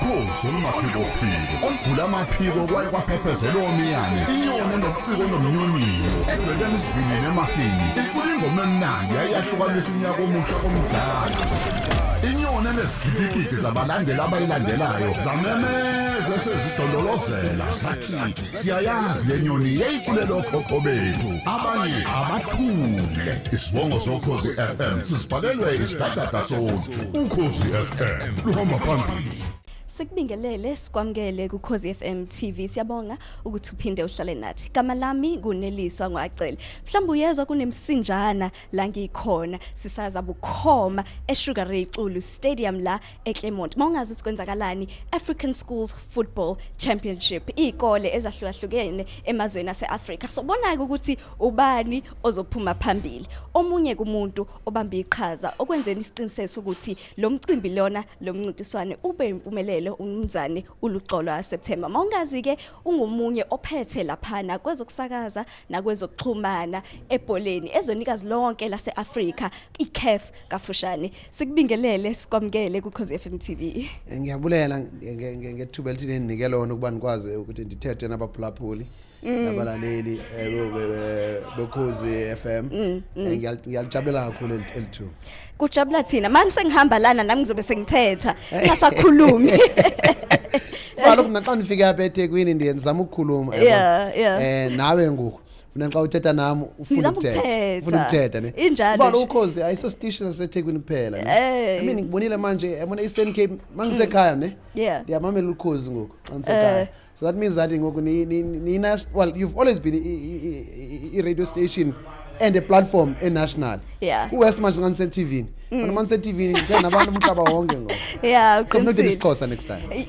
Ukhozi olumaphikophiko olugula amaphiko kwaye kwaphephezela omiyane, inyoni enobuciko nomnyonyiyo edwebela isivinini emafini, icula ingoma emnandi yayiyahlukanisa unyaka omusha komdala. Inyoni enezigidigidi zabalandeli abayilandelayo zamemeza esezidondolozela zathi siyayazi le nyoni yayiculela okhokho bethu, abanye abathule. Isibongo soKhozi FM sisibhalelwe isidadada soju. Ukhozi FM luhamba phambili. Sikubingelele, sikwamukele kuKhozi FM TV. Siyabonga ukuthi uphinde uhlale nathi. Gama lami kuneliswa ngwacele. Mhlawumbe uyezwa kunemsinjana la ngikhona, sisaza bukhoma eSugar Ray Xulu Stadium la eClermont. Mawungazi ukuthi kwenzakalani, African Schools Football Championship, izikole ezahlukahlukene emazweni ase-Afrika. Sobona-ke ukuthi ubani ozophuma phambili. Omunye kumuntu obamba iqhaza okwenzeni isiqiniseko sokuthi lo mcimbi lona, lo mncintiswane ube impumelelo, umnumzane uLuxolo September. Mawungazi ke, ungumunye ophethe laphana kwezokusakaza nakwezokuxhumana ebholeni ezwenikazi lonke lase-Afrika, iCAF kafushane. Sikubingelele, sikwamukele kuKhozi FM TV. Ngiyabulela ngethuba elithi ninike lona ukuba nikwazi ukuthi ndithethe nabaphulaphuli nabalaleli beKhozi FM. Ngiyalijabulela kakhulu eli thuba. Kujabula thina. Manje sengihamba lana nami ngizobe sengithetha, ngingasakhulumi. Kaloku mna xa ndifike apha eThekwini ndiye ndizama ukukhuluma, yabona. Nawe ngoku funa xa uthetha nam ufuna Ngizama ukuthetha. ukuthetha. Ufuna ukuthetha ne. Injalo Kuba nje. Ukhozi ayiso sitishi saseThekwini kuphela ne. I mean, ngibonile manje, yabona, Eastern Cape mangisekhaya ne. Ndiyamamela Ukhozi ngoku xa ndisekhaya. So that means that ngoku ni well, you've always been i-radio station and a platform e-national. Kuwest manje xa ndise-TV. Kodwa uma ndise-TV ndithetha nabantu umhlaba wonke ngoku. So funeka Uqinisile. isiXhosa next time.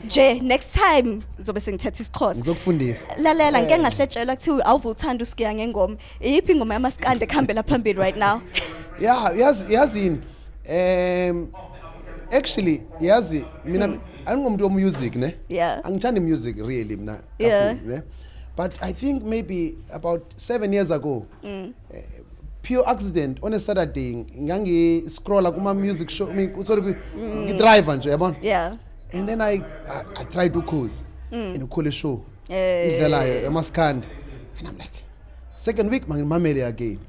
Nje next time ngizobe sengithetha isiXhosa. Ngizokufundisa. Lalela, ngike ngahletshelwa kuthiwa awuve uthanda usikiya ngengoma. Iyiphi ingoma yamaskandi ekuhambela phambili right now? Yeah, yazi, yazini, actually, yazi, mina angingumuntu wo-music ne. Angithandi music really mina kakhulu ne, but I think maybe about 7 years ago, pure accident, on a Saturday ngangi-scrolla kuma-music show, I mean, sorry, ngi-driver nje, yabona, and then I tried Ukhozi and ukhole show idlalayo emaskandi, and I'm like, second week mangimamele again.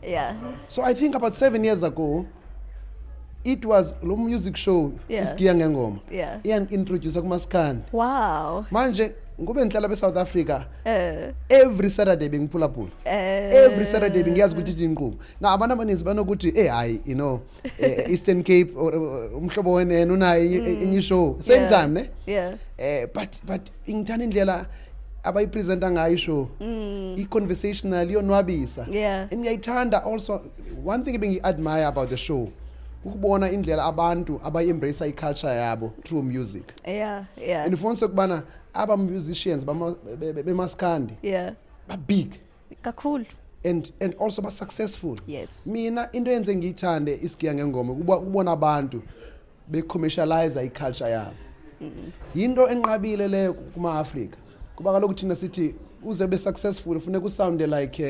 So I think about 7 years ago, it was lo music show, uSigiya Ngengoma. Iyangi-introduce kumaskandi. Manje ngube ngihlala be-South Africa, every Saturday bengiphulaphula. Every Saturday bengiyazi ukuthi ithini inkqubo. Now abantu abaninzi banokuthi, eh hayi, Eastern Cape or Umhlobo Wenene unayo enye show same time ne. But ngithanda indlela abayipresenta ngayo ishow. I-conversational, iyonwabisa. And ngiyayithanda also, one thing ebengiyi-admire about the show, ukubona indlela abantu abayi-embrace i-culture yabo through music. And ufumanise ukubana aba musicians bemaskandi ba-big Kakhulu. and also ba-successful. Mina into eyenze ngiyithande iSigiya Ngengoma kuba kubona abantu becommercialize i-culture yabo. Yinto enqabile leyo kuma-Afrika, kuba kaloku thina sithi uze be successful funeka usounde like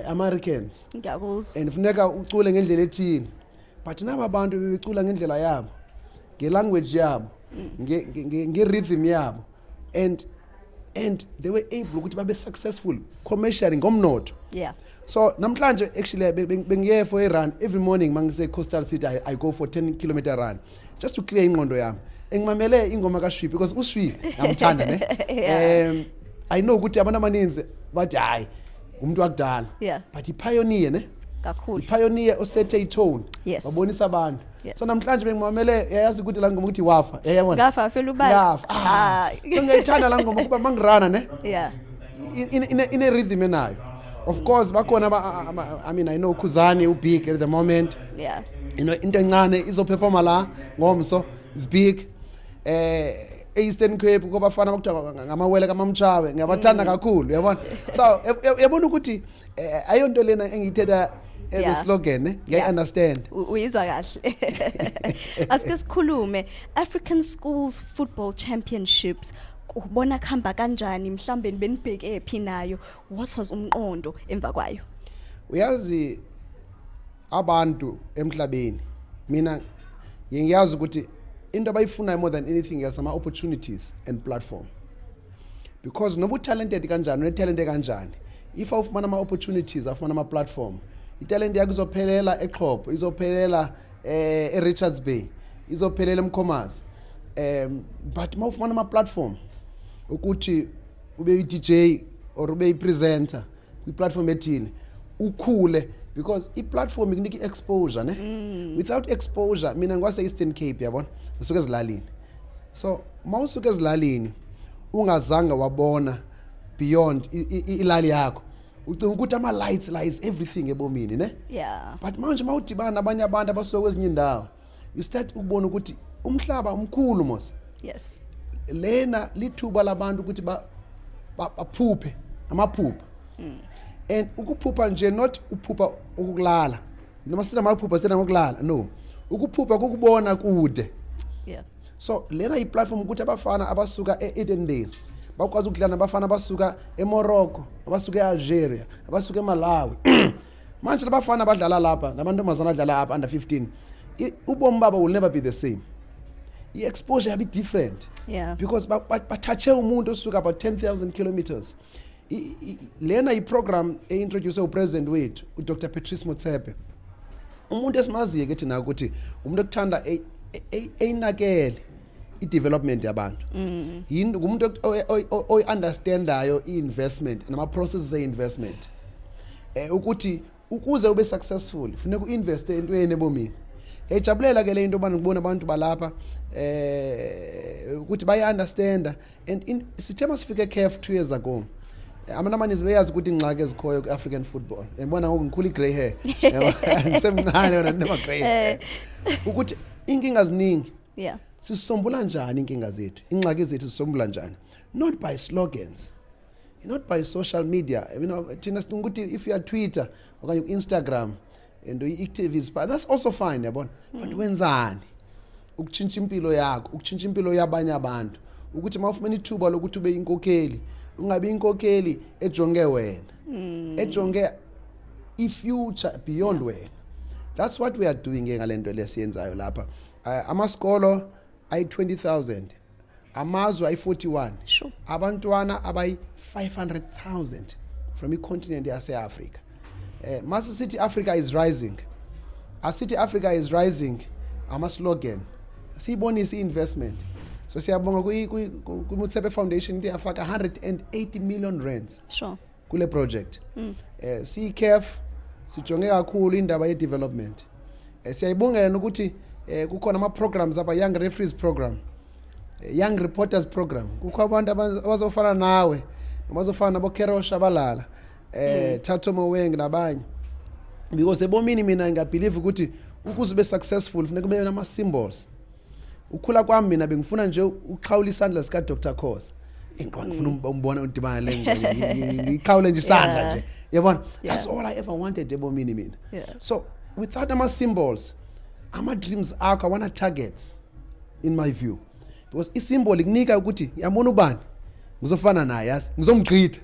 Americans Ngiyakuzwa. And funeka ucule ngendlela ethile, but naba bantu bebecula ngendlela yabo, ngelanguage yabo, nge-rhythm yabo, and they were able ukuthi babe successful commercially ngomnotho. So namhlanje actually bengiye for a run every morning. Mangise Coastal City, I go for 10-kilometer run just to clear ingqondo yami. Engimamele ingoma kaShwi because uShwi ngiyamthanda ne. I know ukuthi abantu abaninzi bathi hayi, umuntu wakudala, but i-pioneer ne. Kakhulu. I-pioneer osethe itone, wabonisa abantu. So namhlanje bengimamele, yayazi ukuthi la ngoma ukuthi wafa, yayabona. Ngafa fela ubala. Ngafa, ah. Ah. So ngiyayithanda la ngoma kuba mangirana ne, ine rhythm enayo. Of course bakhona I mean, I know Khuzani ubig at the moment. Into encane izoperforma la ngomso is big. Eastern Cape kubafana bakuthiwa ngamawele kaMamtshawe, ngiyabathanda kakhulu, uyabona. So uyabona ukuthi ayonto lena engiyithetha as a slogan ne, ngiyayi understand. Uyizwa kahle. Asike sikhulume African Schools Football Championships. Ubona kuhamba kanjani, mhlambe benibheke phi nayo? What was umqondo emva kwayo? Uyazi, abantu emhlabeni, mina ngiyazi ukuthi Into abayifunayo more than anything else ama-opportunities and platform, because noba utalented kanjani, unetalente kanjani, if awufumana ama-opportunities, awufumana ama-platform, italente yakho izophelela eXhopo, izophelela e-Richards Bay, izophelela eMkhomazi. But uma ufumana ama-platform ukuthi ube yi-DJ or ube yi-presenter kwi-platform ethile, ukhule, because i-platform ikunika i-exposure, ne? Without exposure, mina ngwase-Eastern Cape, yabona, ngisuke ezilalini. So uma usuke ezilalini ungazange wabona beyond ilali yakho, ucinga ukuthi ama-lights la is everything ebomini, ne? But manje uma udibana nabanye abantu abasuka kwezinye indawo, you start ukubona ukuthi umhlaba umkhulu mos. Lena lithuba labantu ukuthi baphuphe amaphupha, and ukuphupha nje, not uphupha ukulala, noma sithi amaphupha sina ngokulala, no, ukuphupha kukubona kude. So lena yi-platform ukuthi abafana abasuka e-Edendale bakwazi ukudlala nabafana abasuka eMorocco, abasuka e-Algeria, abasuka eMalawi. Manje labafana abadlala lapha namantombazana adlala apha under 15, ubomi babo will never be the same. I-exposure yabe different because bathathe umuntu osuka about 10,000 kilometers. Lena i-program e-introduce upresident wethu, uDr Patrice Motsepe, umuntu esimaziyo ke thina ukuthi umuntu ekuthanda eyinakele i-development yabantu, yini, ngumuntu oyi-understandayo i-investment nama-processes e-investment, ukuthi ukuze ube successful funeka uinveste entweni ebomini. Ejabulela ke le into yoba ngibona abantu balapha ukuthi bayi-understanda. And sithe masifike e-CAF 2 years ago, abantu abaninzi beyazi ukuthi ingxaki ezikhoyo kwi-African football, yabona, ngoku ngikhula i-grey hair. Yabo, ngisemncane wena nema-grey hair, ukuthi inkinga ziningi. Sisombula njani inkinga zethu, ingxaki zethu sisombula njani? Not by slogans, not by social media. Thina sicinga ukuthi if you are Twitter okanye ku-Instagram and uyi-activist, but that's also fine, yabona, but wenzani ukutshintsha impilo yakho, ukutshintsha impilo yabanye abantu, ukuthi uma ufumene ithuba lokuthi ube inkokheli, ungabi inkokheli ejonge wena, ejonge i-future beyond wena. That's what we are doing ke ngale nto lesiyenzayo lapha. Amasikolo ayi-20,000, amazwe ayi-41, abantwana abayi-500,000 from icontinent yase-Africa. Mase sithi Africa is rising, asithi Africa is rising ama-slogan, siyibonise i-investment. So siyabonga kwi-Motsepe Foundation into yafaka 180 million rands kule project. Siyi-CAF sijonge kakhulu indaba ye-development. Siyayibongela ukuthi kukhona ama-programs aba young referees program, young reporters program. Kukho abantu abazofana nawe, abazofana nabo Carol Shabalala, Thato Moeng nabanye, because ebomini mina ngiyabelieve ukuthi ukuze ube successful funeka ube nama symbols. Ukhula kwami mina bengifuna nje uxhawula isandla sika Dr Khoza. Inqwa ngifuna umbona udibana le, ngiqhawule nje isandla nje, yabona. That's all I ever wanted ebomini mina. So without ama symbols, ama dreams akho awana targets, in my view, because isymbol ikunika ukuthi yabona ubani ngizofana naye, yazi ngizomgqitha.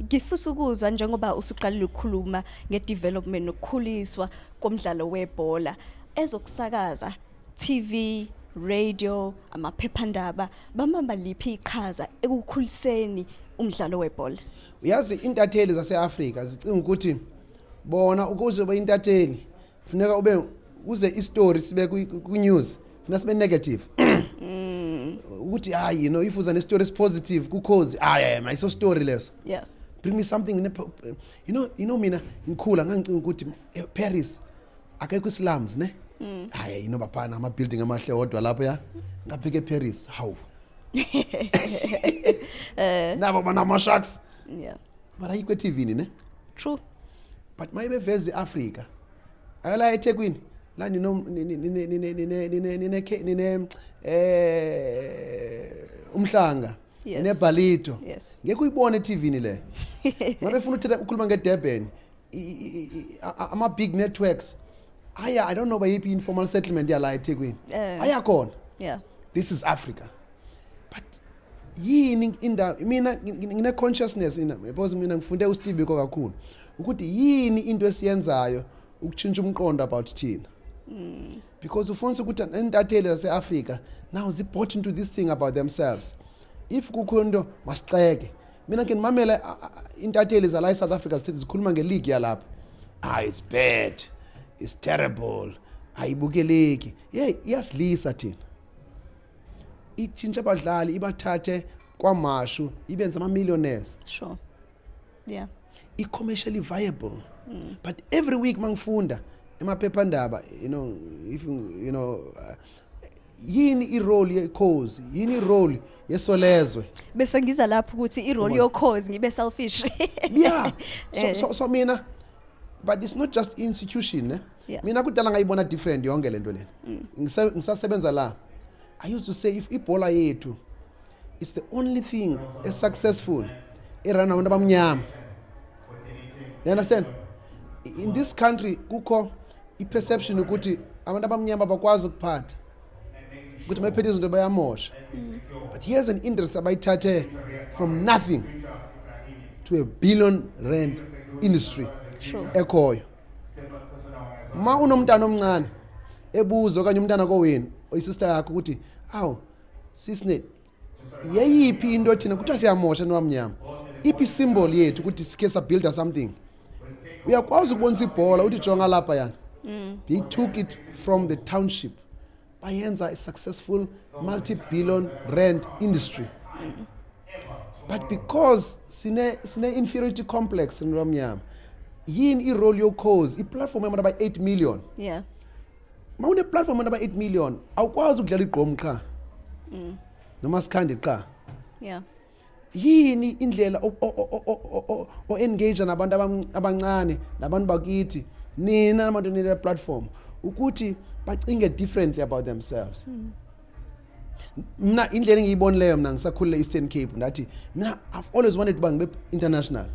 Ngifisa ukuzwa, njengoba usuqalile ukukhuluma ngedevelopment nokukhuliswa komdlalo webhola, ezokusakaza, TV, radio, amaphephandaba, bamamba liphi iqhaza ekukhuliseni umdlalo webhola? Uyazi, intatheli zase-Afrika zicinga ukuthi bona ukuze ube intatheli funeka ube uze istory sibe ku-news, funeka sibe negative, ukuthi hayi, if uza nestory esipositive kukhozi, hayi hayi, ayiso story leso. Bring me something you know mina ngikhula ngangicinga ukuthi Paris akekho islums, ne? Hayi, baphana ama building amahle odwa lapho. Ya, ngafika eParis, hawu, nabo banama sharks, mara ayikho eTV, ne? True. But mayibeveza iAfrika akala eThekwini la nino nine nine nine nine nine nine umhlanga, neBalito, ngeke uyibone eTV le. Ngabe funa uthetha ukhuluma ngeDurban, ama big networks aya, I don't know bayiphi informal settlement yala eThekwini, ayakhona. This is Africa, but yini indawo? Mina ngine consciousness ina because mina ngifunde uSteve Biko kakhulu ukuthi yini into esiyenzayo ukutshintsha umqondo about thina. Because ufumanisa ukuthi iintatheli zaseAfrika now zi-bought into this thing about themselves. If kukho into masixeke. Mina ke ndimamele iintatheli zala eSouth Africa zikhuluma ngeleague yalapha. Ah, it's bad, it's terrible, ayibukeleki. Hey, iyasilisa thina. Itshintsha abadlali, ibathathe kwamashu, ibenze ama-millionaires. Sure yeah I-commercially viable. But every week mangifunda emaphephandaba, if you know yini i-role yeKhozi, yini i-role yeSolezwe? Bese ngiza lapho ukuthi i-role yoKhozi, ngibe selfish. Yeah, so mina, but it's not just institution, ne? Mina kudala ngayibona different yonke lento lena. Ngisasebenza la, I used to say if ibhola yethu is the only thing successful erun abantu abamnyama, you understand? In this country kukho i-perception ukuthi abantu abamnyama bakwazi ukuphatha, ukuthi mephethe izinto bayamosha. But here's an interest abayithathe from nothing to a billion rand industry ekhoyo. Ma unomntana omncane ebuza, okanye umntana kowenu, oyisister yakho, ukuthi awu sisine, yeyiphi into thina kuthiwa siyamosha nowamnyama, iphi symbol yethu ukuthi sikhe sabuilda something? Uyakwazi ukubonisa ibhola, uthi jonga lapha yana. They took it from the township, bayenza a successful multi-billion rand industry. But because sine inferiority complex nabamnyama, yini i-role yoKhozi, i-platform yabantu aba-8 million? Ma une-platform yabantu aba-8 million, awukwazi ukudlala igqom qha noma sikhandi qha. Yini indlela o-engage nabantu abancane nabantu bakithi, nina nabantu nile platform, ukuthi bacinge differently about themselves? Mna indlela engiyibonileyo, mna ngisakhulele Eastern Cape, ndathi mna I've always wanted uba ngibe international,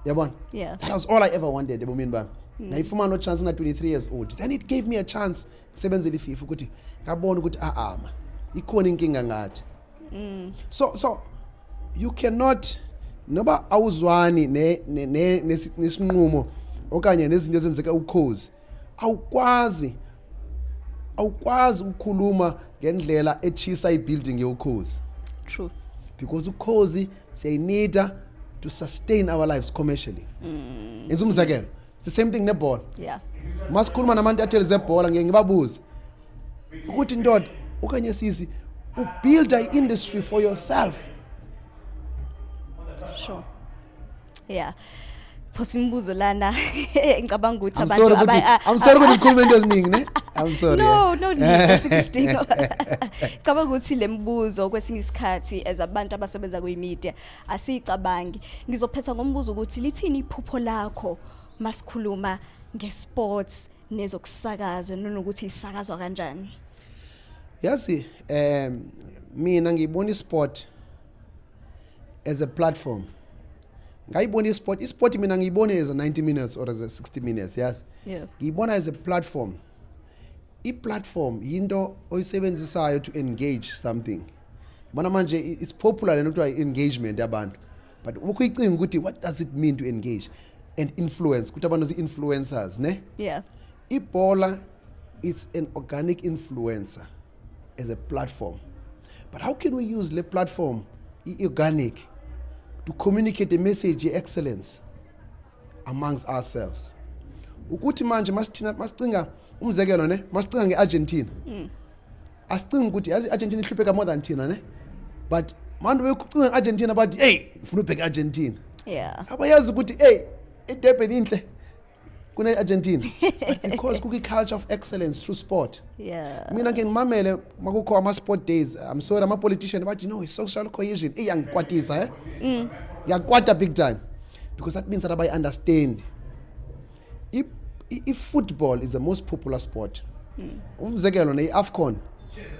yabona? That was all I ever wanted ebomini bami. Nayifumana lo chance na 23 years old. Then it gave me a chance kusebenzela iFIFA, ukuthi ngabona ukuthi ah ah man, ikhona inkinga ngathi. So you cannot, noba awuzwani nesinqumo okanye nezinto ezenzeka uKhozi, awukwazi ukukhuluma ngendlela echisa ibuilding yoKhozi. Because uKhozi siyayinida to sustain our lives commercially. Enza umzekelo, it's the same thing nebhola. Masikhuluma namantatheli zebhola, ngeke ngibabuze ukuthi ndoda okanye sisi, ubuild i-industry for yourself. Sure, yeah, phosa imibuzo lana, ngicabanga ukuthi I'm sorry abantu ukuthi, I'm sorry ukuthi ngikhuluma into eziningi, ne? I'm sorry. No, no need, asikisidingo. Cabanga ukuthi lembuzo kwesinye isikhathi as abantu abasebenza kwi-media asiyicabangi. Ngizophetha ngombuzo ukuthi lithini iphupho lakho masikhuluma ngesports nezokusakaza, nokuthi isakazwa kanjani? Yazi, mina ngiyibona isport as a platform. Ngayibona isport mina ngiyibone as a 90 minutes or as a 60 minutes, yazi. Ngiyibona as a platform. I-platform yinto oyisebenzisayo to engage something. Yabona manje it's popular lento kuthiwa i-engagement yabantu, but ukuyicinga ukuthi what does it mean to engage and influence, ukuthi abantu zi-influencers, ne? Ibhola, it's an organic influencer as a platform, but how can we use le platform i-organic to communicate the message ye-excellence amongst ourselves? Ukuthi manje masithina masicinga umzekelo, ne, masicinga nge-Argentina, asicingi ukuthi yazi i-Argentina ihlupheka more than thina, ne? But manje bekucinga nge-Argentina, bathi hey, ngifuna ubheka i-Argentina. Abayazi ukuthi hey, iDurban inhle kune-Argentina, but because kukwi-culture of excellence through sport. Mina ke ngimamele makukho ama-sport days, I'm sorry, ama-politician bathi no, i-social cohesion iyangikwatisa, ngiyakwata big time, because that means that abayi-understand. I-football is the most popular sport. Umzekelo, ne-AFCON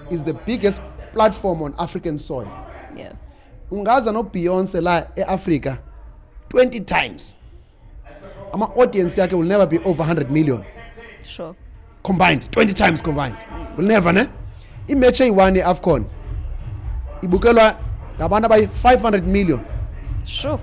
is the biggest platform on African soil. Ungaza noBeyonce la e-Africa 20 times, ama-audience yakhe will never be over 100 million. Combined, 20 times combined, will never, ne? Imatch eyi-1 ye-AFCON ibukelwa ngabantu abayi-500 million. Sure.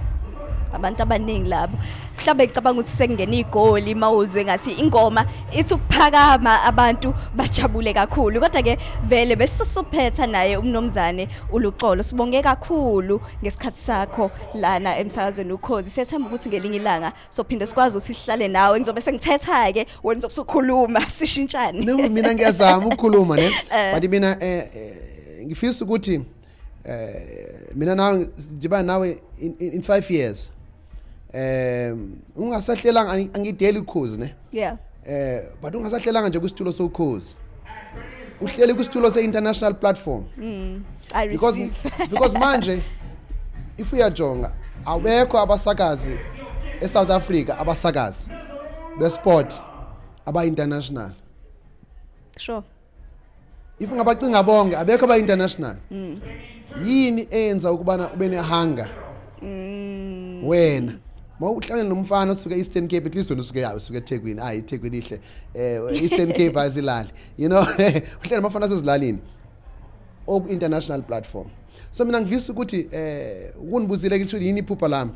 Abantu abaningi labo mhlawumbe ngicabanga ukuthi sekungena igoli, mawuzwe ngathi ingoma ithi ukuphakama, abantu bajabule kakhulu. Kodwa ke vele besisophetha naye umnomzane uLuxolo. Sibonge kakhulu ngesikhathi sakho lana emsakazweni Ukhozi. Siyethemba ukuthi ngelinye ilanga sophinde sikwazi ukuthi sihlale nawe. Ngizobe sengithetha ke, wena uzobe usukhuluma, sishintshane. No, mina ngiyazama ukukhuluma ne, but mina ngifisa ukuthi mina nawe njiba nawe in 5 years ungasahlelanga, angideli ukhozi ne, but ungasahlelanga nje kwisitulo sokhozi, uhleli kwisitulo se-international platform. I Because receive. Because manje if uyajonga, awekho abasakazi eSouth Africa, abasakazi besport aba-international. If ungabacinga bonke, abekho aba-international. Yini eyenza ukubana ube nehunger wena mawuhlangene nomfana osuke e-Eastern Cape? At least wena usuke, ya, usuke eThekwini. Hayi, iThekwini ihle, Eastern Cape ayizilali, uhlele namafana asezilalini oku-international platform. So mina ngivisa ukuthi ukunibuzile ukuthi yini iphupha lami.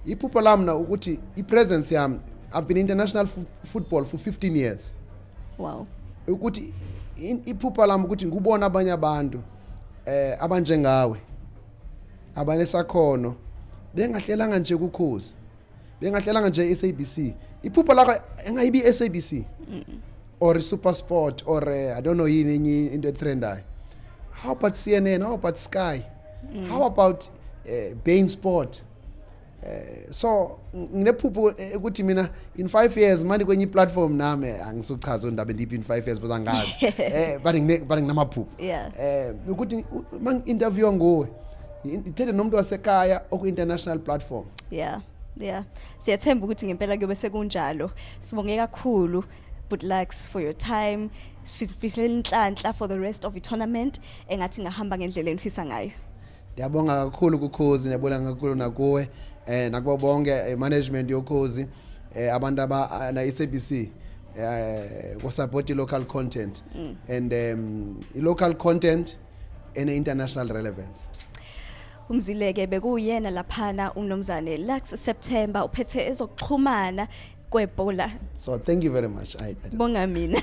Iphupha lami na ukuthi i-presence yami, I've been international football for 15 years, ukuthi iphupha lami ukuthi ngubona abanye abantu abanjengawe abanesakhono bengahlelanga nje kukhozi, bengahlelanga nje SABC. Iphupha lakho engayibi SABC or Super Sport or I don't know yini enye into etrendayo. How about CNN? How about Sky? How about beIN Sport? So nginephupho ukuthi mina in 5 years manje kwenye platform nami angisuchaza indaba ndiphi in 5 years because angazi, but nginamaphupho ukuthi mangi-interview nguwe, ngithethe nomuntu wasekhaya oku international platform. Yeah, siyathemba ukuthi ngempela kuyobe sekunjalo. Sibonge kakhulu, Good lucks for your time. Sifisela inhlanhla for the rest of the tournament, engathi ngahamba ngendlela enifisa ngayo. Ngiyabonga kakhulu kukhozi, ngiyabonga kakhulu nakuwe, nakubo bonke management yokhozi, abantu aba na SABC ko support local content and i local content ene international relevance. Umzileke bekuyena laphana umnomzane Lux September, uphethe ezokuxhumana kwebhola. So thank you very much. I Bonga mina.